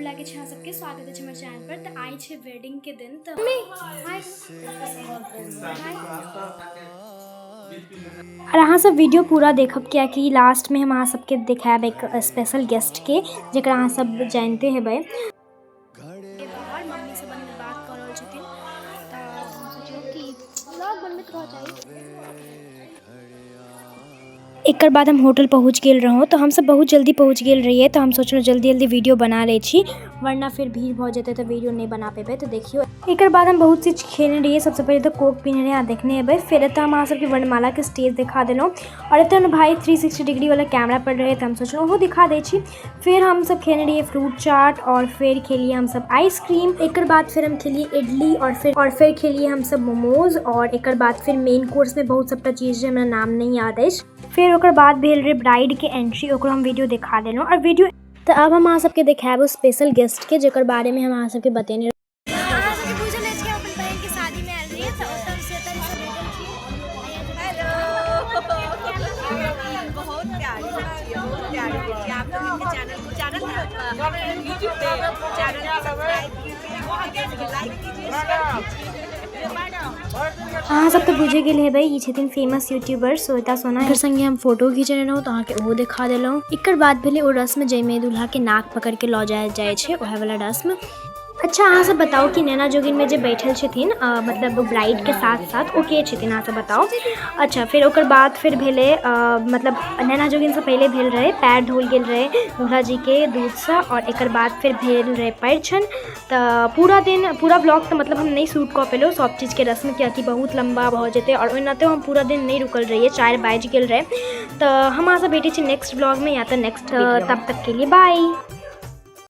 लागै छी अहाँ सबके, स्वागत अछि हमर चैनल पर। तऽ आइ छै वेडिंग के दिन। तऽ हाय हाय। आओर अहाँ सब वीडियो पूरा देखब, कियाकि लास्टमे हम अहाँ सबके देखायब एक स्पेशल गेस्टके, जकरा अहाँ सब जानिते हेबै। बाहर मम्मी सब अन्दर बात कऽ रहल छथिन, तऽ हम सोचलहुँ कि व्लॉग बनबैत रह जाइ। एकर बाद हम होटल पहुँच गेल रहौँ। तऽ हमसब बहुत जल्दी पहुँच गेल रहियै, तऽ हम सोचलहुँ जल्दी जल्दी वीडियो बना लै छी, वरना फेर भीड़ भऽ जेतै तऽ वीडियो नहि बना पेबै। तऽ देखियौ, एकर बाद हम बहुत चीज खेने रहियै। सबसँ पहिले तऽ कोक पीने रहियै, अहाँ देखने हेबै। फेर एतऽ हम अहाँ सबके वर्णमालाके स्टेज देखा देलहुँ आओर एतऽ ने भाई 360 डिग्रीवला कैमरा पर रहै, तऽ हम सोचलहुँ ओहो दिखा दै छी। फेर हमसब खेने रहियै फ्रूट चाट आओर फेर खेलियै हमसब आइसक्रीम। एकर बाद फेर हम खेलियै इडली आओर फेर खेलियै हमसब मोमोज। आओर एकर बाद फेर मेन कोर्समे बहुत सबटा चीज जे हमरा नाम नहि याद अछि। फेर ओकर बाद भेल रहै ब्राइडके एंट्री, ओकरो हम वीडियो देखा देलहुँ। आओर वीडियो तऽ आब हम अहाँ सबके देखायब स्पेशल गेस्टके, जकर बारेमे हम अहाँ सबके बतेने। अहाँ सबके बुझल अछि कि हम अपन बहिनके शादीमे आयल रहियै, तऽ ओतऽ हम श्वेता जी से भेटल छी। हेलो, बहुत प्यारी बच्ची है, बहुत प्यारी बच्ची। आप लोग इनके चैनल को, चैनल है आपका यूट्यूब पे, चैनल को सब्सक्राइब कीजिए, लाइक कीजिए, शेयर कीजिए। अहाँ सब तऽ बुझे गेल हेबै, ई छथिन फेमस यूट्यूबर श्वेता सोना। एकर संगे हम फोटो घिचने रहौँ, तऽ अहाँके ओहो देखा देलहुँ। एकर बाद भेलै ओ रस्म जाहिमे दूल्हाके नाक पकड़िके लऽ जायल जाइ छै, ओएह वाला रस्म। अच्छा, अहाँ सब बताउ कि नैना जोगिनमे जे बैठल छथिन, मतलब ब्राइडके साथ साथ, ओ के छथिन? अहाँ सब बताउ। अच्छा, फेर ओकर बाद फेर भेलै, मतलब नैना जोगिनसँ पहिले भेल रहै पैर धोल गेल रहै दूल्हा जीके दूधसँ आओर एकर बाद फेर भेल रहै परिछन। तऽ पूरा दिन, पूरा ब्लॉग तऽ मतलब हम नहि शूट कऽ पेलहुँ सब चीजके रस्म, कियाकि बहुत लम्बा भऽ जेतै आओर ओनाहितो हम पूरा दिन नहि रुकल रहियै, 4 बाजि गेल रहै। तऽ हम अहाँसँ भेटै छी नेक्स्ट ब्लॉगमे या तऽ नेक्स्ट, तब तकके लिए बाय।